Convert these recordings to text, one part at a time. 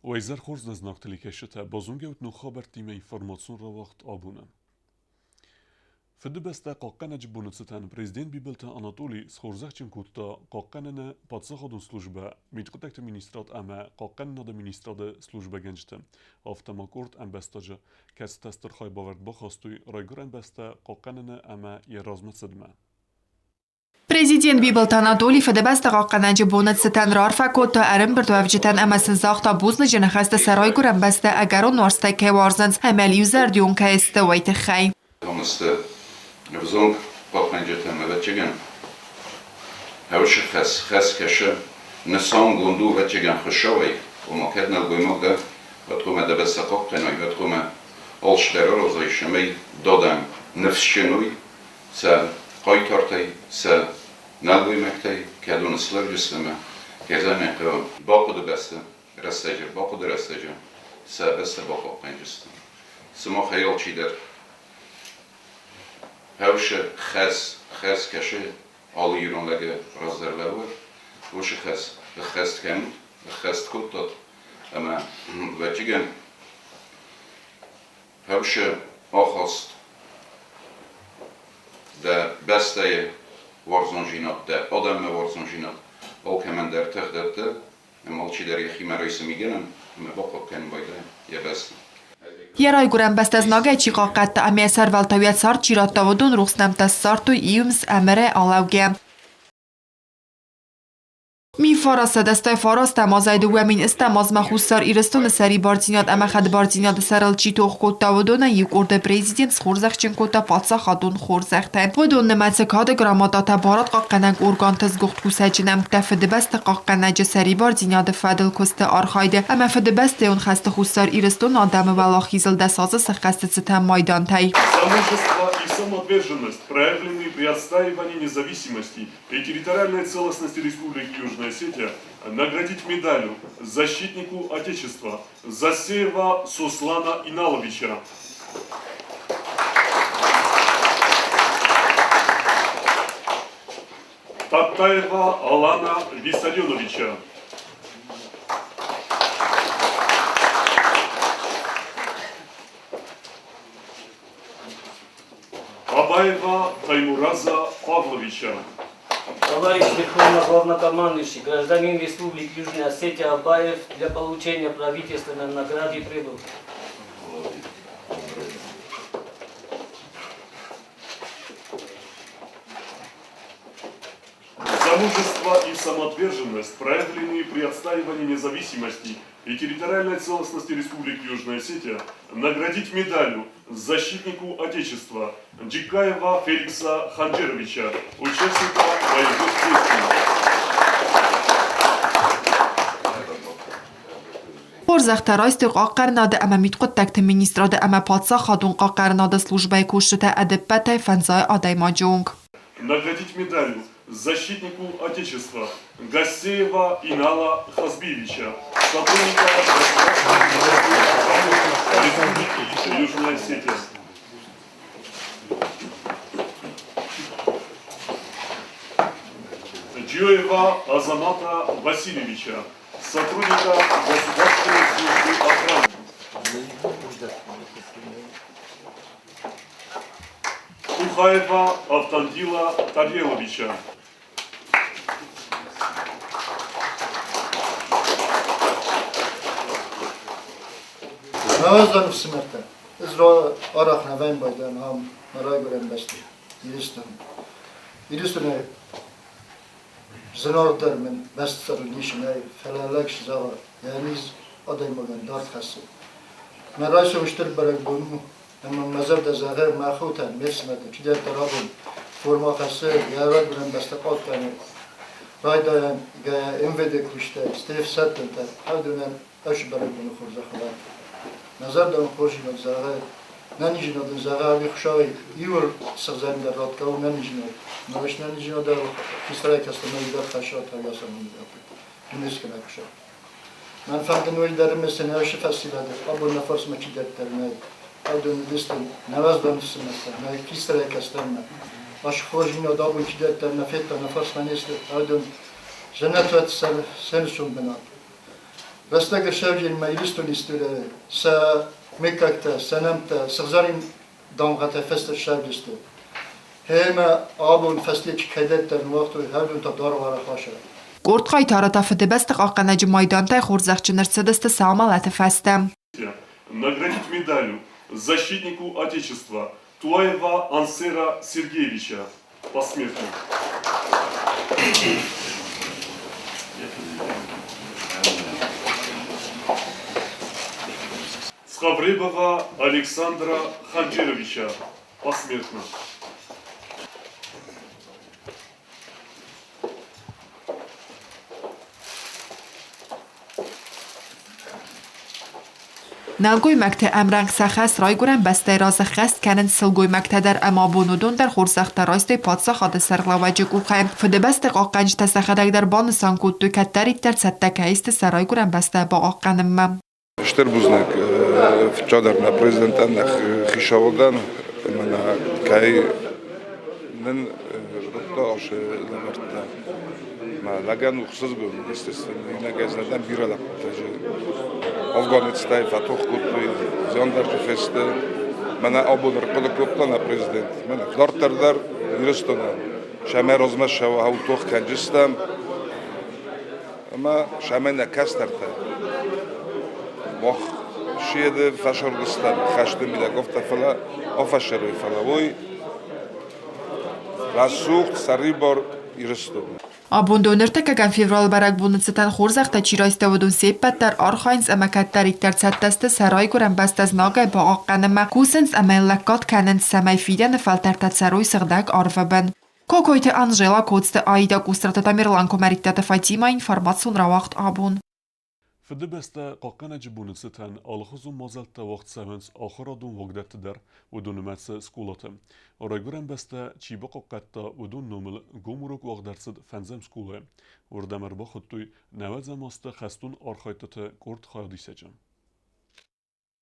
Уӕ изӕр хорз нӕ знаг телекӕсджытӕ, базонгӕут ног хабӕрттимӕ информацион рауагъд абоны. Фыдыбӕстӕ хъахъхъӕнӕджы боны цытӕн президент Бибылты Анатоли схорзӕхджын кодта хъахъхъӕныны паддзахадон службӕ, мидхъуыддӕгты министрад ӕмӕ хъахъхъӕнынады министрады службӕгӕнджыты, афтӕ ма къорд ӕмбӕстаджы, кӕцытӕ стыр хайбавӕрд бахастой райгуырӕн бӕстӕ хъахъхъӕныны ӕмӕ йӕ размӕцыдмӕ. Президент Бибылты Анатолий Фыдыбӕстӕ хъахъхъӕнӕджы боны цытӕн раарфӕ кодта ӕрӕмбырдуӕвджытӕн ӕмӕ сын загъта бузныджы ныхӕстӕ сӕ райгуырӕн бӕстӕ ӕгӕрон уарзтӕй кӕй уарзынц ӕмӕ иузӕрдион кӕй сты, уый тыххӕй. Сты ӕвзонг хъахъхъӕнджытӕм, ӕвӕццӕгӕн, хӕусы хӕс, хӕс кӕсы нысангонд у, ӕвӕццӕгӕн, Хуыцауӕй, ома кӕд нӕлгоймаг дӕ, уӕд хъуамӕ дӕ бӕстӕ хъахъхъӕнай, уӕд хъуамӕ алцыдӕр аразай, цӕмӕй дадӕм ныфсджын уой, сӕ хъайтартӕй, сӕ нӕлгоймӕгтӕй, кӕдоны слӕуджысты ӕмӕ кӕй хъӕуы бахъуыды бӕсты рӕстӕджы, бахъуыды рӕстӕджы сӕ бӕстӕ бахъахъхъӕнджысты. Сымахӕй алчидӕр хӕусы хӕс, хӕс кӕсы алы ирон лӕгы раздӕр лӕууы, уыцы хӕс ӕххӕст кӕнут, ӕххӕст кодтат ӕмӕ ӕвӕццӕгӕн хӕусы ахаст дӕ бӕстӕйы уарзондзинад, дӕ адӕммӕ уарзондзинад алкӕмӕн дӕр тых дӕтты, ӕмӕ алчидӕр йӕхимӕ райсы мигӕнӕн ӕмӕ бахъахъхъӕнын байдайы йӕ бӕстӕ. Йӕ райгуырӕн бӕстӕ знагӕй чи хъахъхъӕдта ӕмӕ йӕ сӕрвӕлтау йӕ цард чи радта, уыдон рухс нӕмттӕ ссардтой иумс ӕмырӕй алӕугӕ. 1989 азӕй 2000 азмӕ Хуссар Ирыстоны сӕрибардзинад ӕмӕ хӕдбардзинады сӕрыл чи тох кодта, уыдонӕй иу къорды президент схорзӕхджын кодта паддзахадон хорзӕхтӕй. Уыдон нымӕцы кады грамотатӕ барадхъахъхъӕнӕг органты сгуыхт кусӕджы нӕмттӕ Фыдыбӕсты хъахъхъӕнӕджы сӕрибардзинады фӕдыл куысты архайды ӕмӕ Фыдыбӕстӕйон хӕсты Хуссар Ирыстоны адӕмы уӕлахизыл дӕс азы сӕххӕсты цытӕн майдантӕй. За мужество и самоотверженность, проявленные при отстаивании независимости и территориальной целостности Республики Южная Осетия наградить медалью защитнику Отечества Засеева Суслана Иналовича. Таттаева Алана Виссарионовича. Абаева Таймураза Павловича. Товарищ Верховный Главнокомандующий, гражданин Республики Южная Осетия Абаев для получения правительственной награды прибыл. За мужество и самоотверженность, проявленные при отстаивании независимости и территориальной целостности Республики Южная Осетия, наградить медалью защитнику Отечества Джикаева Феликса Ханджеровича, участника боевых действий. Хорзӕхтӕ райстой хъахъхъӕнынады ӕмӕ мидхъуыддӕгты министрады ӕмӕ паддзахадон хъахъхъӕнынады службӕйы кусджытӕ ӕдӕппӕтӕй фӕндзай адӕймаджы онг. Наградить медалью защитнику Отечества Гасеева Инала Хазбиевича, сотрудника Республики Южная Осетия. Джиоева Азамата Васильевича, сотрудника Государственной службы охраны. Кухаева Автандила Тареловича. Науӕдзӕн ӕфсымӕртӕ, ӕз арӕх нӕ вӕййын байдайӕн ам мӕ райгуырӕн бӕсты, Ирыстоны. Ирыстонӕй зынаргъдӕр мын бӕстцӕрыл ницы нӕй, фӕлӕ лӕг цы зӕгъа, йӕ низ адӕймагӕн дард хӕссы. Мӕ райсом стыр бӕрӕгбон у, ӕмӕ мӕ зӕрдӕ зӕгъы мӕ хотӕн, ме фсымӕртӕн, чидӕртӕ рагон форма хӕссы, йӕ райгуырӕн бӕстӕ хъахъхъӕны. Райдайӕн МВД куыстӕй, стӕй ӕфсӕддонтӕ, уыдонӕн ӕз бӕрӕгбоны хорзӕх уӕд. Мӕ зӕрдӕ мын хорздзинад зӕгъы, нӕниздзинад ын зӕгъы ӕви Хуыцауӕй иуыл сыгъзӕрин дӕр ратгӕ у нӕниздзинад. Нӕ нӕниздзинад дӕр хистӕрӕй кӕстӕрмӕ дӕр хӕссы ӕртагасӕн дунескӕнӕг Хуыцау. Мӕн фӕнды ноджы дӕр ӕмӕ ӕсы фӕсивӕды абон нӕ фарсмӕ чидӕриддӕр нӕй, уыдон уыдысты нӕ уӕздан ӕфсымӕртӕ, нӕ хистӕрӕй кӕстӕрмӕ. Ас хорздзинад абон чидӕриддӕр нӕ федта, нӕ фарсмӕ не сты, уыдон дзӕнӕт уӕд сӕ ӕнусон бынат. Рӕстӕг ӕрсӕвджын ма Иристони историйӕй сӕ мыггӕгтӕ, сӕ нӕмттӕ сыгъзӕрин дамгъӕтӕ фыст ӕрсӕвдысты. Гъемӕ абон фӕсте чи кӕдӕддӕр ныууагътой, хӕрдон та даргъ арахаса. Къорд хъайтары та Фыдыбӕсты хъахъхъӕнӕджы майдантӕй хорзӕхджын ӕрцыдысты сӕ амӕлӕты фӕстӕ. Наградить медалью защитнику Отечества Туаева Ансера Сергеевича посмертно. Цховребова Александра Ханджеровича посмертно. Нӕлгоймӕгты ӕмрӕнхъ сӕ хӕс райгуырӕн бӕстӕйы раз ӕххӕст кӕнынц сылгоймӕгтӕ дӕр ӕмӕ абон уыдон дӕр хорзӕхтӕ райстой паддзахады сӕргълӕууӕджы къухӕй. Фыдыбӕсты хъахъхъӕнджытӕ сӕхӕдӕг дӕр банысан кодтой, кӕддӕриддӕр цӕттӕ кӕй сты сӕ райгуырӕн бӕстӕ бахъахъхъӕнынмӕ. Стыр бузныг фыццагдӕр нӕ президентӕн, нӕ хицауадӕн ӕмӕ нӕ кӕй нын радта ацы лӕвӕрттӕ. Мӕ лӕгӕн у ӕхсызгон, естественно, иунӕг ӕз нӕ дӕн, бирӕ лӕппутӕ же Афганистӕй фӕтох кодтой, зиандарджы фесты. Мӕнӕ абон ӕрхъуыды кодта нӕ президент. Мӕнӕ дарддӕр дӕр Ирыстонӕн сӕмӕ размӕ сӕ тох кӕнджыстӕм. Ӕмӕ сӕмӕ нӕ кӕстӕртӕ мах седы фӕсырдыстӕм хӕсты мидӕг афтӕ, фӕлӕ афӕсырой, фӕлӕ уый рӕсугъд, сӕрибар Ирыстон. Абон ныртӕккӕгӕм февралы бӕрӕгбоны цытӕн хорзӕхтӕ чи райста, уыдон се ппӕт дӕр архайынц ӕмӕ кӕддӕриддӕр цӕттӕ сты сӕ райгуырӕн бӕстӕ знагӕй бахъахъхъӕнынмӕ, кусынц ӕмӕ йын лӕггад кӕнынц, цӕмӕй фидӕны фӕлтӕртӕ цӕрой сыгъдӕг арвы бын. Кокойты Анжела, Коцты Аида, Къусраты Тамерлан, Куымӕридтаты Фатимӕ, информацион рауагъд абон. Фыдыбӕстӕ хъахъхъӕнӕджы боны цытӕн алыхуызон мадзӕлттӕ уагъд цӕуынц ахуырадон уагдӕтты дӕр, уыдон нымӕцы скъолаты. Райгуырӕн бӕстӕ чи бахъахъхъӕдта, уыдон номыл гом урок уагъд ӕрцыд фӕндзӕм скъолайы. Уырдӕм ӕрбахуыдтой нӕуӕдзӕм азты хӕстон архайдтыты къорд хайадисӕджы.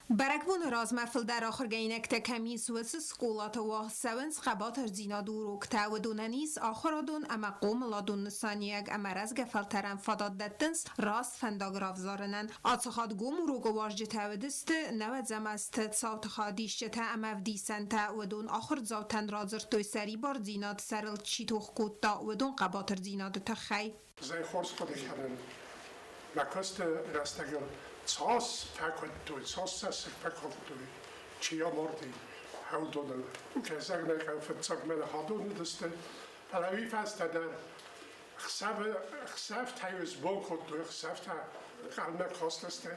Бӕрӕгбоны размӕ фылдӕр ахуыргӕнинӕгтӕ кӕм ис, уыцы скъолаты уагъд цӕуынц хъӕбатырдзинады уроктӕ. Уыдонӕн ис ахуырадон ӕмӕ хъомыладон нысаниуӕг ӕмӕ рӕзгӕ фӕлтӕрӕн фадат дӕттынц раст фӕндаг равзарынӕн. Ацы хатт гом урокы уазджытӕ уыдысты нӕуӕдзӕм азты цауты хайадисджытӕ ӕмӕ ӕвдисӕнтӕ. Уыдон ахуырдзаутӕн радзырдтой сӕрибардзинад сӕрыл чи тох кодта, уыдон хъӕбатырдзинады тыххӕй. Зӕй хорз хъуыды кӕнын. Мӕ куысты рӕстӕгыл цас фӕкодтой, цас цӕссыг фӕкодтой, чи амарди, уыдоныл. Кӕй зӕгъын ӕй хъӕуы, фыццаг мӕнӕ хӕдон уыдысты, фӕлӕ уый фӕстӕ дӕр ӕхсӕвы ӕхсӕвтӕ-иу сбон кодтой, ӕхсӕвтӕ хъӕлмӕ кастысты,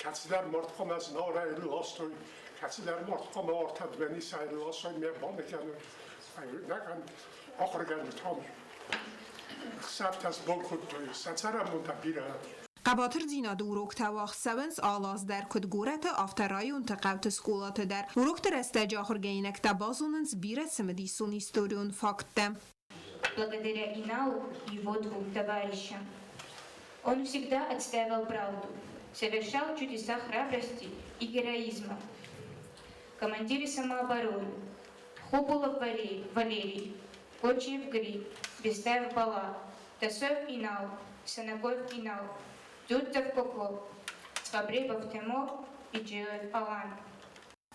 кӕцыдӕр мард хъуамӕ Знауырӕй ластой, кӕцыдӕр мард хъуамӕ артӕ Дманисӕй ласой, мӕ баныгӕной. Ахуыргӕнджытӕм ӕхсӕвтӕ сбон кодтой, сӕ цӕрӕнбонтӕ бирӕ. Хъӕбатырдзинады уроктӕ уагъд цӕуынц алы аз дӕр куыд горӕты, афтӕ районты, хъӕуты скъолаты дӕр. Урокты рӕстӕджы ахуыргӕнинӕгтӕ базонынц бирӕ цымыдисон историон факттӕ. Благодаря Иналу его двум товарищам. Он всегда отстаивал правду, совершал чудеса храбрости и героизма. Командиры самообороны Хубулов Валерий, Кочиев Гриб, Бестаев Бала, Тасоев Инал, Санакоев Инал, Дзудтов Коко, Цхабребов Темо и Джиоев Алан.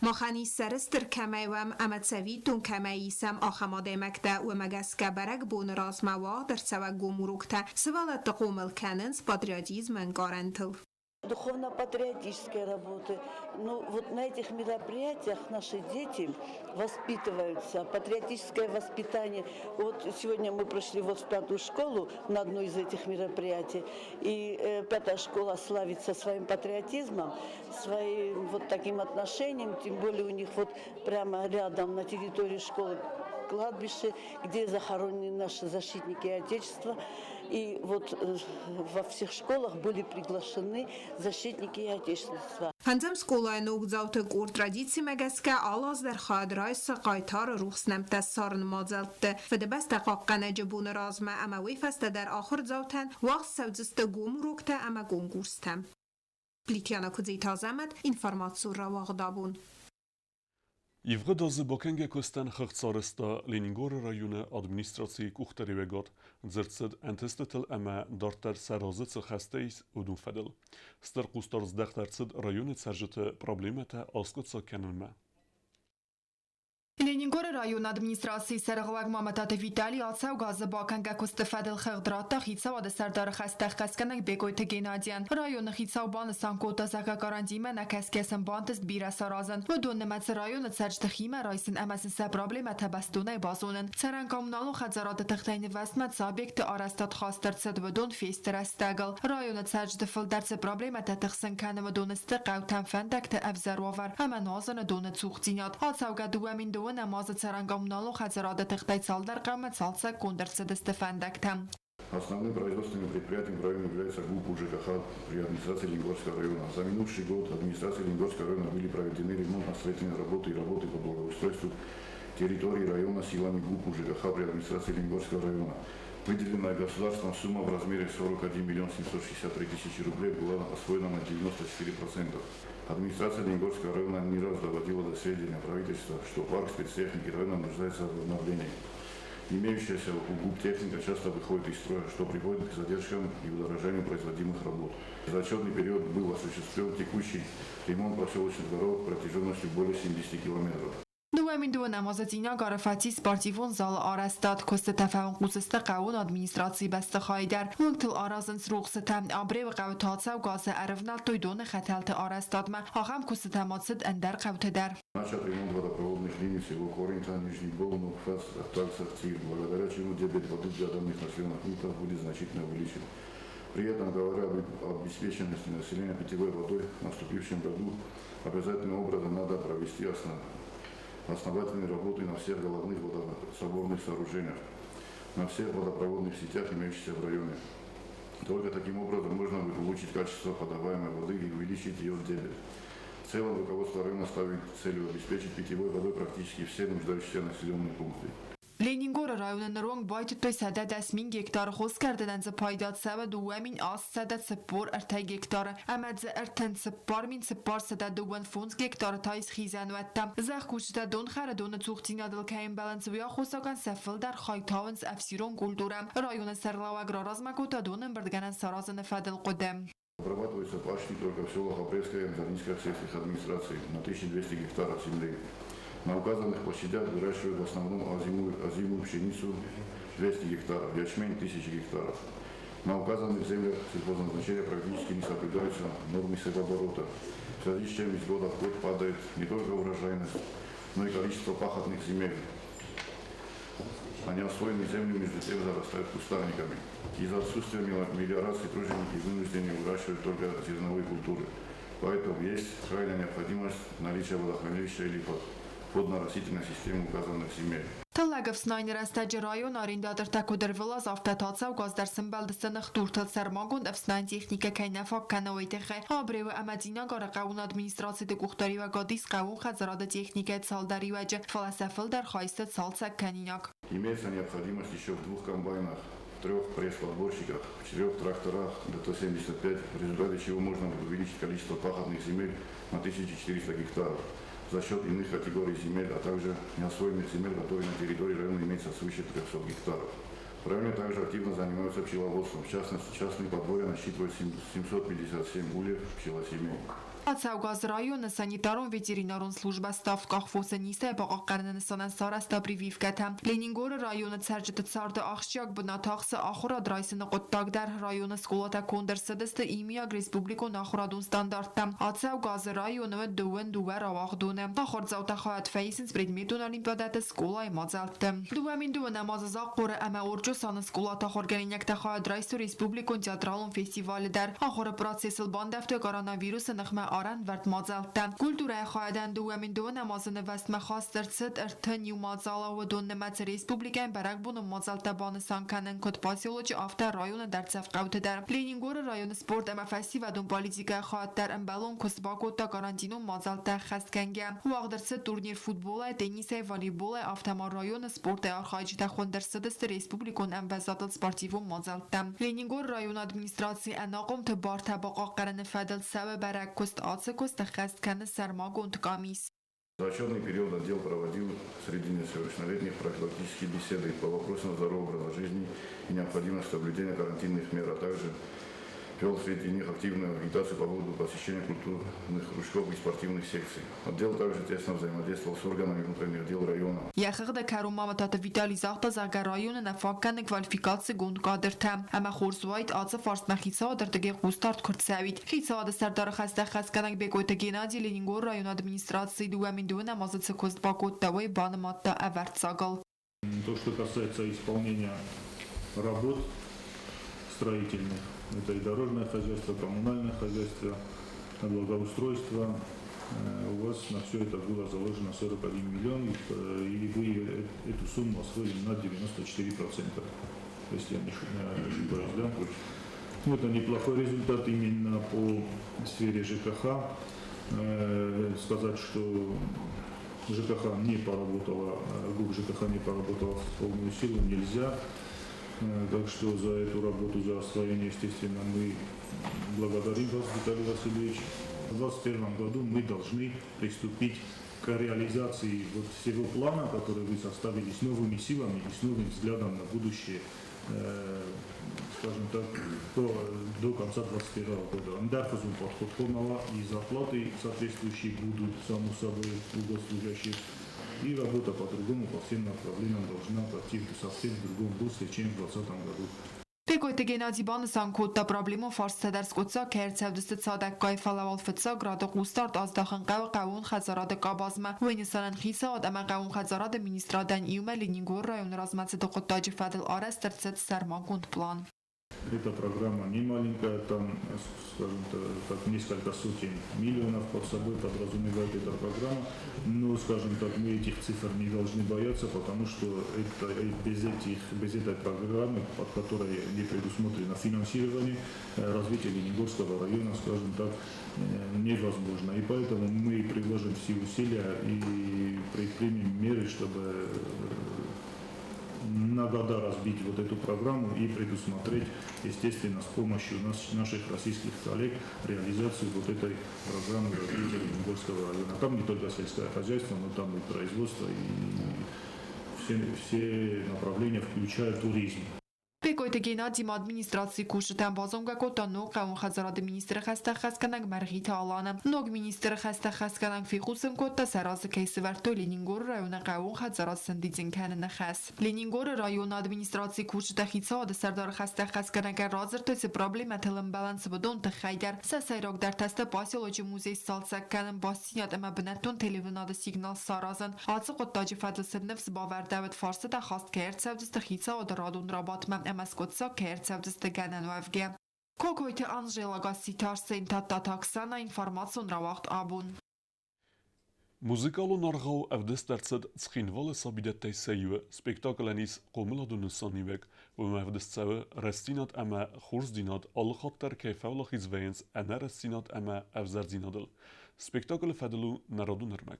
Махӕн ис сӕрыстыр кӕмӕй уӕм ӕмӕ цӕвиттон кӕмӕй исӕм, ахӕм адӕймӕгтӕ. Уымӕ гӕсгӕ бӕрӕгбоны размӕ уагъд ӕрцӕуӕг гом уроктӕ сывӕллӕтты хъомыл кӕнынц патриотизмы ӕнкъарӕнтыл. Духовно-патриотической работы. Ну, вот на этих мероприятиях наши дети воспитываются, патриотическое воспитание. Вот сегодня мы прошли вот в пятую школу на одно из этих мероприятий, и пятая школа славится своим патриотизмом, своим вот таким отношением, тем более у них вот прямо рядом на территории школы кладбище, где захоронены наши защитники Отечества. И вот во всех школах были приглашены защитники Отечества. Фӕндзӕм скъолайы ногдзауты къорд традицимӕ гӕсгӕ алы аз дӕр хайад райсы хъайтары рухс нӕмттӕ ссарыны мадзӕлтты. Фыдыбӕстӕ хъахъхъӕнӕджы боны размӕ ӕмӕ уый фӕстӕ дӕр ахуырдзаутӕн уагъд цӕудзысты гом уроктӕ ӕмӕ конкурстӕ. Плитьяна Куыдзиты Азӕмӕт, информацион рауагъд абон. Ивгъуыд азы бакӕнгӕ куыстӕн хыгъд сарӕзта Ленингоры районы администрацийы къухдариуӕгад. Дзырд цыд ӕнтыстытыл ӕмӕ дарддӕр сӕ разы цы хӕстӕ ис, уыдон фӕдыл. Стыр хъусдард здӕхт ӕрцыд районы цӕрджыты проблемӕтӕ аскъуыддзаг кӕнынмӕ. Ленингоры районы администрацийы сӕргълӕг Мамӕтаты Виталий ацӕугӕ азы бакӕнгӕ куысты фӕдыл хыгъд радта хицауады сӕрдары хӕстӕ ӕххӕстгӕнӕг Бекъойты Геннадийӕн. Районы хицау банысан кодта, зӕгъгӕ, карантинмӕ нӕкӕсгӕ сын бантыст бирӕ саразын. Уыдон нымӕцы районы цӕрджыты химӕ райсын ӕмӕ сын сӕ проблемӕтӕ бӕстонӕй базонын. Цӕрӕн-коммуналон хӕдзарады тыхтӕй нывӕзтмӕ цы объектты арӕзтад хаст ӕрцыд, уыдон фесты рӕстӕгыл. Районы цӕрджыты фылдӕр цы проблемӕтӕ тыхсын кӕны, уыдон сты хъӕутӕм фӕндӕгты ӕвзӕр уавӕр ӕмӕ нуазыны доны цухдзинад. Ацӕугӕ 2012 азы цӕрӕн-коммуналон хӕдзарады тыхтӕй цалдӕр хъӕумӕ цалцӕггонд ӕрцыдысты фӕндӕгтӕ. Основным производственным предприятием в районе является ГУП УЖКХ при администрации Ленингорского района. За минувший год администрации Ленингорского района были проведены ремонтно-строительные работы и работы по благоустройству территории района силами ГУП УЖКХ при администрации Ленингорского района. Выделенная государством сумма в размере 41 миллион 763 тысячи рублей была освоена на 94%. Администрация Ленингорского района не раз доводила до сведения правительства, что парк спецтехники района нуждается в обновлении. Имеющаяся у ГУП техника часто выходит из строя, что приводит к задержкам и удорожанию производимых работ. За отчетный период был осуществлен текущий ремонт проселочных дорог протяженностью более 70 километров. 2002 азы Цъинагары фӕци спортивон залы арӕзтад, куыстытӕ фӕуынхъус сты хъӕууон администрацийы бӕстыхайы дӕр. Уынгтыл аразынц рухсытӕ. Абреуы хъӕуы та цӕугӕ азы ӕрывнӕлдтой доны хӕтӕлты арӕзтадмӕ. Ахӕм куыстытӕ ма цыд ӕндӕр хъӕуты дӕр. Начат ремонт водопроводных линий село Коринта, Нижний Гол, Ногфас, Ахтальцах, благодаря чему дебет воды для данных населенных пунктов будет значительно увеличен. При этом, говоря об обеспеченности населения питьевой водой в наступившем году, обязательным образом надо провести основательные работы на всех головных водособорных сооружениях, на всех водопроводных сетях, имеющихся в районе. Только таким образом можно будет улучшить качество подаваемой воды и увеличить ее дебет. В целом руководство района ставит целью обеспечить питьевой водой практически все нуждающиеся населенные пункты. Ленингоры районы ныронг байтыдтой 110 000 гектары, хоскӕрдынӕн дзы пайда цӕуы 2843 гектары ӕмӕ дзы 34 435 гектары та ис хизӕнуӕттӕ. Зӕхкусджытӕ донхӕры доны цухдзинадыл кӕй ӕмбӕлынц, уый аххосагӕн сӕ фылдӕр хай тауынц ӕфсирон культурӕ. Районы сӕргълӕууӕг раразмӕ кодта донӕмбырдгӕнӕн саразыны фӕдыл хъуыды. Обрабатываются пашни только в селах Апрельская и Анзарнинская сельских администраций на 1200 гектаров земли. На указанных площадях выращивают в основном озимую пшеницу 200 гектаров, ячмень 1000 гектаров. На указанных землях сельхозназначения практически не соблюдаются нормы севооборота, в связи с чем из года в год падает не только урожайность, но и количество пахотных земель. А неосвоенные земли между тем зарастают кустарниками. Из-за отсутствия мелиорации труженики вынуждены выращивать только зерновые культуры. Поэтому есть крайняя необходимость наличия водохранилища или водно-оросительной системы указанных земель. Тыллӕг ӕфснайыны рӕстӕджы районы арендатортӕ куыд ӕрвылаз, афтӕ та цӕугӕ аз дӕр сӕмбӕлдысты ныхдуртыл, сӕрмагонд ӕфснайӕн техникӕ кӕй нӕ фаг кӕны, уый тыххӕй. Абреуы ӕмӕ Цъинагары хъӕуон администрациты къухдариуӕгад ис хъӕууон хӕдзарады техникӕйы цалдӕр иуӕджы, фӕлӕ сӕ фылдӕр хай сты цалцӕг кӕнинаг. Имеется необходимость еще в двух комбайнах, в трех пресс-подборщиках, в четырех тракторах ДТ-75, в результате чего можно будет увеличить количество пахотных земель на 1400 гектаров за счет иных категорий земель, а также неосвоенных земель, которые на территории района имеются свыше 300 гектаров. В районе также активно занимаются пчеловодством. В частности, частные подворья насчитывают 757 ульев пчелосемей. Ацӕугӕ аз районы санитарон-ветеринарон службӕ ставдкъах фосы низтӕй бахъахъхъӕныны нысанӕн сарӕзта прививкӕтӕ. Ленингоры районы цӕрджыты царды ахсджиаг бынат ахсы ахуырад райсыны хъуыддаг дӕр. Районы скъолатӕ конд ӕрцыдысты иумиаг республикон ахуырадон стандарттӕм. Ацӕугӕ азы районы уыд 22 рауагъдоны. Ахуырдзаутӕ хайад фӕисынц предметон олимпиадӕты, скъолайы мадзӕлтты. 2002 азы Захъхъоры ӕмӕ Орчъосаны скъолаты ахуыргӕнинӕгтӕ хайад райстой республикон театралон фестивалы дӕр. Ахуыры процессыл бандӕвтой коронавирусы ныхмӕ арӕнвӕрд мадзӕлттӕ. Культурӕйы хайадӕн 2002 азы нывӕзтмӕ хаст ӕрцыд 31 мадзалы, уыдон нымӕцы республикӕйы бӕрӕгбоны мадзӕлттӕ банысан кӕнын куыд поселочы, афтӕ районы дӕрддзӕф хъӕуты дӕр. Ленингоры районы спорт ӕмӕ фӕсивӕдон политикӕйы хайад дӕр ӕмбӕлон куыст бакодта карантинон мадзӕлттӕ ӕххӕстгӕнгӕ. Уагъд ӕрцыд турнир футболӕй, теннисӕй, волейболӕй, афтӕ ма районы спортӕй архайджытӕ хуынд ӕрцыдысты республикон ӕмвӕзадыл спортивон мадзӕлттӕм. Ленингоры районы администрацийы ӕнахъомты бартӕ бахъахъхъӕныны фӕдыл цӕуы бӕрӕг куыст. Ацы куыст ӕххӕст кӕны сӕрмагонд къамис. За отчетный период отдел проводил среди несовершеннолетних профилактические беседы по вопросам здорового образа жизни и необходимости соблюдения карантинных мер, а также вел среди них активную агитацию по поводу посещения культурных кружков и спортивных секций. Отдел также тесно взаимодействовал с органами внутренних дел района. Йӕ хыгъды кӕрон ма Мамытаты Витали загъта, зӕгъгӕ, районы нӕ фаг кӕны квалификацигонд кадртӕ ӕмӕ хорз уаид ацы фарстмӕ хицауады ӕрдыгӕй хъусдард куы рцӕуид. Хицауады сӕрдары хӕстӕ хӕсгӕнӕг Бекъойты Геннади Ленингоры районы администрацийы 2002 азы цы куыст бакодта, уый банымадта ӕвӕрццагыл. То, что касается исполнения работ строительных, это и дорожное хозяйство, коммунальное хозяйство, благоустройство, у вас на все это было заложено 41 миллион, и вы эту сумму освоили на 94%, если я не ошибаюсь, да? Ну, это неплохой результат именно по сфере ЖКХ. Сказать, что ЖКХ не поработала, ГУК ЖКХ не поработала в полную силу, нельзя. Так что за эту работу, за освоение, естественно, мы благодарим вас, Виталий Васильевич. В 2021 году мы должны приступить к реализации вот всего плана, который вы составили с новыми силами и с новым взглядом на будущее, скажем так, до конца 2021 года. Андерхазум подход полного и зарплаты соответствующие будут, само собой, у госслужащих. И работа по-другому, по всем направлениям должна пойти в совсем другом русле, чем в 2020 году. Бекъойты Геннади банысан кодта, проблемон фарстытӕ дӕр скъуыддзаг кӕй ӕрцӕудзысты цадӕггай, фӕлӕ уал фыццаг рады хъусдард аздахын хъӕуы хъӕууон хӕдзарады къабазмӕ. Уый нысанӕн хицауад ӕмӕ хъӕууон хӕдзарады министрадӕн иумӕ Ленингоры районы размӕцыды хъуыддаджы фӕдыл арӕзт ӕрцыд сӕрмагонд план. Эта программа не маленькая, там, скажем так, несколько сотен миллионов под собой подразумевает эта программа. Но, скажем так, мы этих цифр не должны бояться, потому что это, без этой программы, под которой не предусмотрено финансирование, развитие Ленингорского района, скажем так, невозможно. И поэтому мы приложим все усилия и предпримем меры, чтобы на года разбить вот эту программу и предусмотреть, естественно, с помощью наших российских коллег реализацию вот этой программы развития Ленингорского района. Там не только сельское хозяйство, но там и производство, и все направления, включая туризм. Бекъойты Геннади ма администрацийы кусджытӕн базонгӕ кодта ног хъӕууон хӕдзарады министры хӕстӕ ӕххӕстгӕнӕг Мӕргъиты Аланы. Ног министры хӕстӕ ӕххӕстгӕнӕг фехъусын кодта, сӕ разы кӕй сӕвӕрдтой Ленингоры районы хъӕууон хӕдзарад сӕндидзын кӕныны хӕс. Ленингоры районы администрацийы кусджытӕ хицауады сӕрдары хӕстӕ ӕххӕстгӕнӕгӕн радзырдтой, цы проблемӕтыл ӕмбӕлынц, уыдон тыххӕй дӕр. Сӕ сӕйрагдӕртӕ сты поселочы музей сцалцӕг кӕнын, бастдзинад ӕмӕ бынӕттон телеуынынады сигнал саразын. Ацы хъуыддаджы фӕдыл сын ныфс бавӕрдӕуыд, фарстытӕ хаст кӕй ӕрцӕудзысты хицауады радон рабадтмӕ ӕмӕ скъуыддзаг кӕй ӕрцӕудзысты гӕнӕнуӕвгӕ. Кокойты Анжела, Гасситы Арсен, Тадтаты Оксана, информацион рауагъд абон. Музыкалон аргъау ӕвдыст ӕрцыд Цхинвалы сабидӕттӕй сӕ иуы. Спектаклӕн ис хъомыладон нысаниуӕг. Уымӕ ӕвдыст цӕуы рӕстдзинад ӕмӕ хорздзинад алыхатт дӕр кӕй фӕуӕлахиз вӕййынц ӕнӕрӕстдзинад ӕмӕ ӕвзӕрдзинадыл. Спектаклы фӕдыл у народон ӕрмӕг.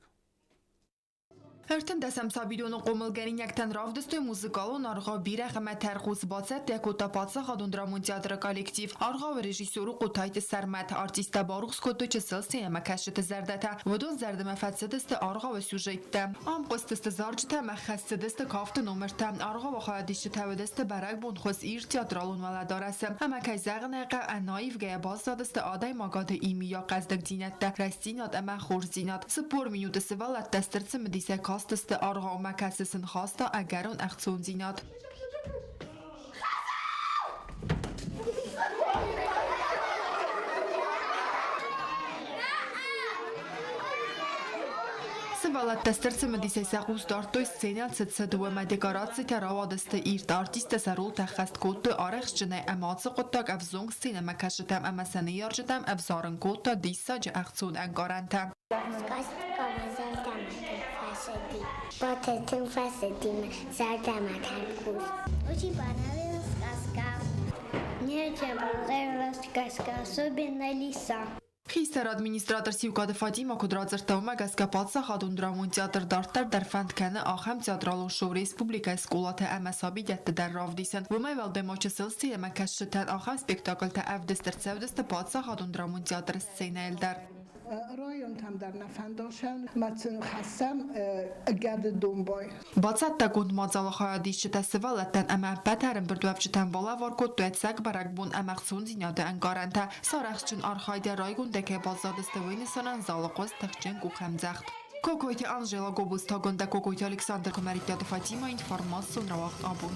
13-ӕм сабидоны хъомылгӕнинӕгтӕн равдыстой музыкалон аргъау «Бирӕгъ ӕмӕ тӕрхъус», бацӕттӕ кодта паддзахадон драмон театры коллектив. Аргъауы режиссер у Хъотайты Сӕрмӕт. Артисттӕ барухс кодтой чысыл сценӕмӕкӕсджыты зӕрдӕтӕ. Уыдон зӕрдӕмӕ фӕцыдысты аргъауы сюжеттӕ. Ам хъуыстысты зарджытӕ ӕмӕ хӕссыдысты кафты номыртӕ. Аргъауы хайадисджытӕ уыдысты бӕрӕгбонхуыз ирд театралон уӕлӕдарӕсы. Ӕмӕ, кӕй зӕгъын ӕй хъӕуы, ӕнаивгӕйӕ баззадысты адӕймагады имийаг хъӕздыгдзинӕдтӕ, рӕстдзинад ӕмӕ хорздзинад. 40 минуты сывӕллӕттӕ стыр цымыдисӕй кастысты аргъаумӕ, кӕцы сын хаста ӕгӕрон ӕхцондзинад. Сывӕллӕттӕ стыр цымыдисӕй сӕ хъус дардтой сценӕ цыд сӕ дыууӕмӕ, декорацитӕ рауадысты ирд, артисттӕ сӕ ролтӕ ӕххӕст кодтой арӕхстджынӕй ӕмӕ ацы хъуыддаг ӕвзонг сценӕмӕ кӕсджытӕм ӕмӕ сӕ ныййарджытӕм ӕвзарын кодта диссаджы ӕхцон ӕнкъарӕнтӕ. Сказка мӕ зӕрдӕмӕ тынг фӕцыди. Батыр тынг фӕцыди мӕ зӕрдӕмӕ тӕрхъус. Очень понравилась сказка. Мне очень понравилась сказка, особенно лиса. Хистӕр администратор Сиукъаты Фатимӕ куыд радзырдта, уымӕ гӕсгӕ паддзахадон драмон театр дарддӕр дӕр фӕнд кӕны ахӕм театралон шоу республикӕйы скъолатӕ ӕмӕ сабидӕтты дӕр равдисын. Уымӕй уӕлдай ма чысыл сценӕмӕ кӕсджытӕн ахӕм спектакльтӕ ӕвдыст ӕрцӕудзысты паддзахадон драмон театры сценӕйыл дӕр. Районтӕм дӕр нӕ фӕндасӕн, мӕ сын хӕссӕм гӕды домбай. Бацӕттӕгонд мадзалы хайадисджытӕ сывӕллӕттӕн ӕмӕ ӕппӕт ӕрӕмбырдуӕвджытӕн балӕвар кодтой ӕцӕг бӕрӕгбон ӕмӕ ӕхцондзинады ӕнкъарӕнтӕ. Сӕ арӕхстджын архайдӕй райгондӕй кӕй баззадысты, уый нысанӕн залы хъуыст тыхджын къухӕмдзӕгъд. Кокойты Анжела, Гобозты Агуындӕ, Кокойты Александр, Куымӕридтаты Фатимӕ, информацион рауагъд абон.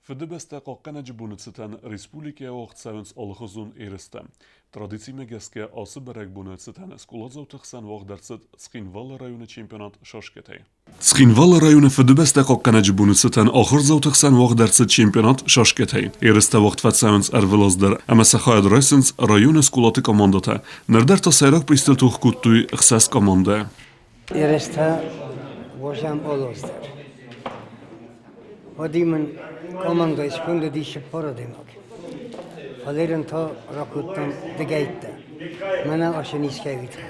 Фыдыбӕстӕ хъахъхъӕнӕджы боны цытӕн республикӕйы уагъд цӕуынц алыхуызон ерыстӕ. Традицимӕ гӕсгӕ ацы бӕрӕгбоны цытӕн скъоладзауты хсӕн уагъд ӕрцыд Цхинвалы районы чемпионат шашкӕтӕй. Цхинвалы районы Фыдыбӕстӕ хъахъхъӕнӕджы боны цытӕн ахуырдзауты хсӕн уагъд ӕрцыд чемпионат шашкӕтӕй. Ерыстӕ уагъд фӕцӕуынц ӕрвылаз дӕр ӕмӕ сӕ хайад райсынц районы скъолаты командӕтӕ. Ныр дӕр та сӕйраг призтыл тох кодтой ӕхсӕз командӕ. Ерыстӕ уозӕм олоздӕр. Уӕд мын командӕ скондыди цыппор адӕймаг. Фӕлӕ та ракодтам дыгӕйттӕ. Мӕнӕ асӕн искӕй уитхӕй.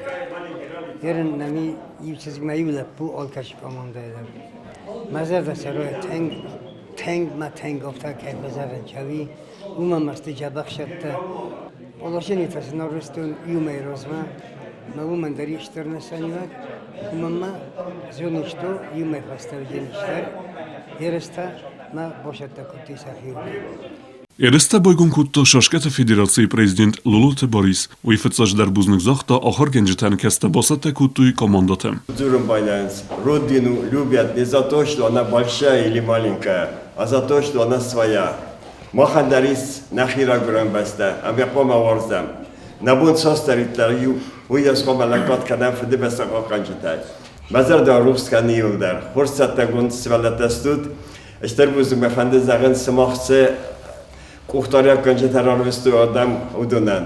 Ерын нӕми иу чызгмӕ иу лӕппу алкӕцы командӕйы дӕр. Мӕ зӕрдӕ цӕрой тынг, тынг мӕ тынг афтӕ кӕй фӕзӕгъын чави, уымӕн мӕсты дзӕбӕх сӕттӕ. Положение-тӕ сын ӕрвыстон иумӕ размӕ, мӕ уымӕн дӕр ис стыр нысаниуӕг, уымӕн ма зонын, что иумӕ фӕстӕуджын стыр ерыстӕ мӕ босӕттӕ кодтой сӕхиуыл. Ерыстӕ байгом кодта Шашкӕты Федерацийы президент Лолоты Борис. Уый фыццаджыдӕр бузныг загъта ахуыргӕнджытӕн, кӕцытӕ бацӕттӕ кодтой командӕтӕ. Дзурын байдайынц, Родину любят не за то, что она большая или маленькая, а за то, что она своя. Махӕн дӕр ис нӕхи райгуырӕн бӕстӕ, ӕмӕ хъуамӕ уарзӕм. Нӕ бон цасдӕриддӕр иу, уыйас хъуамӕ лӕггад кӕнӕм Фыдыбӕстӕ хъахъхъӕнджытӕй. Мӕ зӕрдӕ рухс кӕны иуылдӕр. Хорз цӕттӕгонд сывӕллӕттӕ стут. Стыр бузныг мӕ фӕнды зӕгъын, сымах цы къухдариуӕггӕнджытӕ рарвыстой адӕм, уыдонӕн.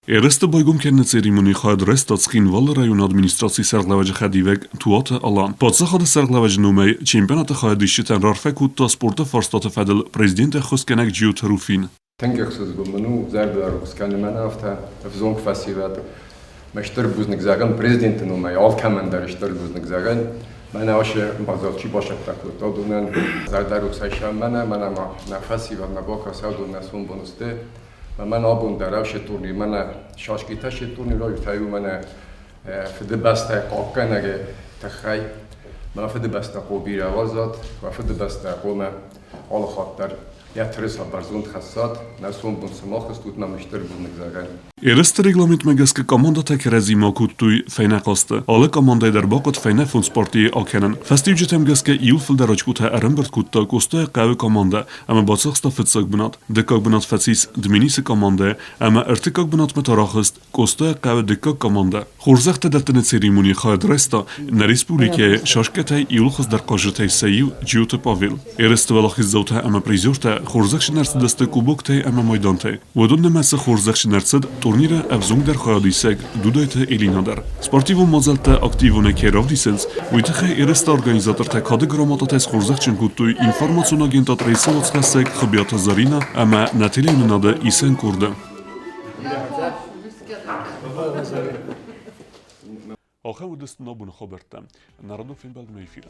Ерысты байгом кӕныны церемонийы хайад райста Цхинвалы районы администрацийы сӕргълӕууӕджы хӕдивӕг Туаты Алан. Паддзахады сӕргълӕууӕджы номӕй чемпионаты хайадисджытӕн рарфӕ кодта спорты фарстаты фӕдыл президенты ӕххуысгӕнӕг Джиоты Руфин. Тынг ӕхсызгон мын у, зӕрдӕрухс кӕны мӕн афтӕ ӕвзонг фӕсивӕд. Мӕ стыр бузныг зӕгъын президенты номӕй, алкӕмӕн дӕр стыр бузныг зӕгъын. Мӕнӕ ацы мадзал чи бацӕттӕ кодта, уыдонӕн зӕрдӕрухсӕй сӕ мӕнӕ, мӕнӕ ма нӕ фӕсивӕдмӕ бакӕса, уыдон нӕ сомбон сты. Мӕн абон дӕр ӕвсе турнир, мӕнӕ шашкитӕ се турнир райдыдта мӕнӕ Фыдыбӕстӕ хъахъхъӕнӕгы тыххӕй. Мӕ Фыдыбӕстӕ хъо бирӕ уарзат, уӕ Фыдыбӕстӕ хъомӕ алы хатт дӕр йӕ тырыса бӕрзонд хӕссат, нӕ сомбон сымах стут, мӕм стыр бузныг зӕгъӕн. Ерысты регламентмӕ гӕсгӕ командӕтӕ кӕрӕдзимӕ кодтой фӕйнӕ хъазты. Алы командӕйы дӕр бахъуыд фӕйнӕ фондз партийы акӕнын. Фӕстиуджытӕм гӕсгӕ иу фылдӕр очкотӕ ӕрӕмбырд кодта Къостайы хъӕуы командӕ ӕмӕ бацахста фыццаг бынат. Дыккаг бынат фӕцис Дменисы командӕ ӕмӕ ӕртыккаг бынатмӕ та рахызт Къостайы хъӕуы дыккаг командӕ. Хорзӕхтӕ дӕттыны церемонийы хайад райста нӕ республикӕйы шашкӕтӕй иууыл хуыздӕр хъазджытӕй сӕ иу Джиоты Павел. Ерысты уӕлахиздзаутӕ ӕмӕ призертӕ хорзӕхджын ӕрцыдысты кубоктӕй ӕмӕ майдантӕй. Уыдон нымӕцы хорзӕхджын ӕрцыд турниры ӕвзонгдӕр хайадисӕг Дудайты Элина дӕр. Спортивон мадзӕлттӕ активонӕй кӕй равдисынц, уый тыххӕй ерысты организатортӕ кады грамотатӕ схорзӕхджын кодтой информацион агентад Рейсы уацхӕссӕг Хуыбиаты Заринӕ ӕмӕ нӕ телеуынынады исӕн къорды. Ахӕм уыдысты нӕ боны хабӕрттӕ. Народон фембӕлдмӕ эфиры.